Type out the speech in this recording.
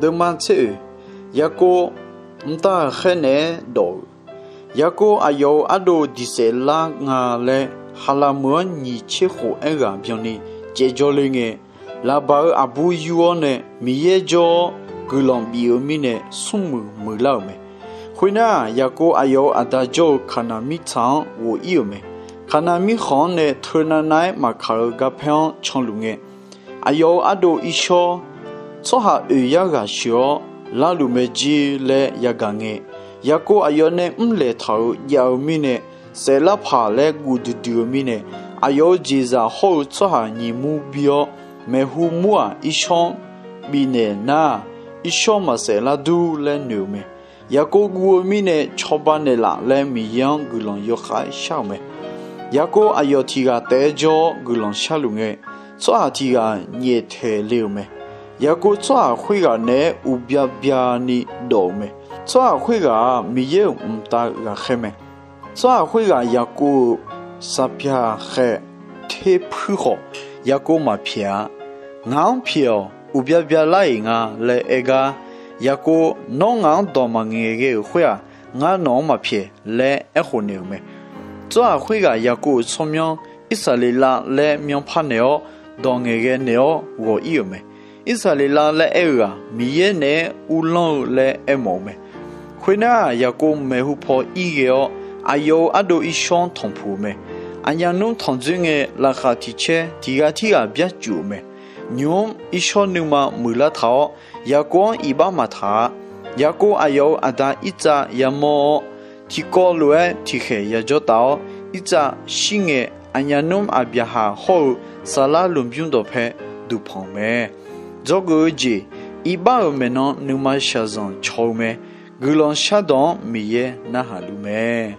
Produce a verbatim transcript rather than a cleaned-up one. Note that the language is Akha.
Deuvma tser oeq, Yaqkov mqtav ghaqkhaer naeq-aer dawq-euq. Yaqkov aqyawf-euq ardov diq saef lar nga laer, Haqlaq meuq-anr nyiq tser khof aerghaq byanni caevjawr le ngae, Laqbaq-euq aqbur yur-awr nae Miqyaer jawr-awr guiqlanq bif-eu mirnae, smrmuiq muiqlar-euq mae. Khoernar, Yaqkov aqyawf-euq aqda jawr-eu Kaqnaq mirtsaq-anr ghof-ir-euq mae. Kaqnaq mirkhanq-anr nae teunav nav-aer maqkaq-eu garpaer-anr canluf ngae, aqyawf-euq ardov Irshawr, tsawrhaq oeq yar ghaq sheuq-awr larluf mae jer laer yagaq ngae, Yaqkov aqyawf nae mrlaeq taq-euq jav-eu mirnae, saeflar paq laer guv duidui-eu mirnae, aqyawf-euq jeqzaq hawr-eu tsawrhaq nyiq mur bir-awr, maeqhu mur-aq Irshawr-anr bifnaeq nar-aq, Irshawr maqsaef lar dur laer noeq-euq mae. Yaqkov guv-eu mirnae cawba naeq laf laer Miqyaer-anr guiqlanq yawkhav shar-euq mae. Yaqkov aqyawf tiq ghaq taef-aer jawr-awr guiqlanq sharluf ngae, tsawrhaq tiq ghaq nyaeftaeq le-euq mae. Yaqkov tsawrhaq khoerghaq naeq-aer uqbya byani dawq-euq mae. Tsawrhaq khoerghaq-aq, Miqyaer-euq mqtav ghaqkhaer mae. Tsawrhaq khoerghaq Yaqkov-euq saqpyaq khaeq terpuir khawf, Yaqkov maqpyaeq-a. Ngaq-anr pyaeq-awq, uqbya byalar-iq nga laer aer gar, Yaqkov, Nawr ngaq-anr dawq maqngaeq ghae-euq khoer-aq, ngar nawq-anr maqpyaeq laer aerkhof naeq-euq mae. Tsawrhaq khoerghaq Yaqkov-euq tsawrmyanr Irsaqleqlav laer myanrpar naeq-awr, dawq ngaeqghae naeq-awr ghawq-ir-euq mae. Irsaqleqlav laer aer-eu-aq, Miqyaer naeq-aer uvlanr-eu laer aermawf-eu mae. Khoernar, Yaqkov maeqhu paw ir ghae-awr, aqyawf-euq ardov Irshawr-anr tanqpuq-euq mae. Aqnyaf nmr tanqdzoer ngae, laqkhaq tiq caer tiq ghaq tirghaq byar cuf-euq mae. Nymq-mr Irshawr nuima muiqlar taq-awr, Yaqkov-anr iqbax maqtaq-a. Yaqkov aqyawf-euq aqda Irtsav yamawr-awr, tiqkawv lof-aer tiqkhaeq yajawr taf-awr, Irtsav shir ngae, aqnyaf nmr Aqbyaqhaq hawr-eu saflar lmqbymr dawqpae duqpanq-euq mae. Dzawgeuf-eu jeq, iqbax-euq maeqnan nuima shaqzanq caw-eu mae. Guiqlanq shardawq-anr Miqyaer narhaq luf mae.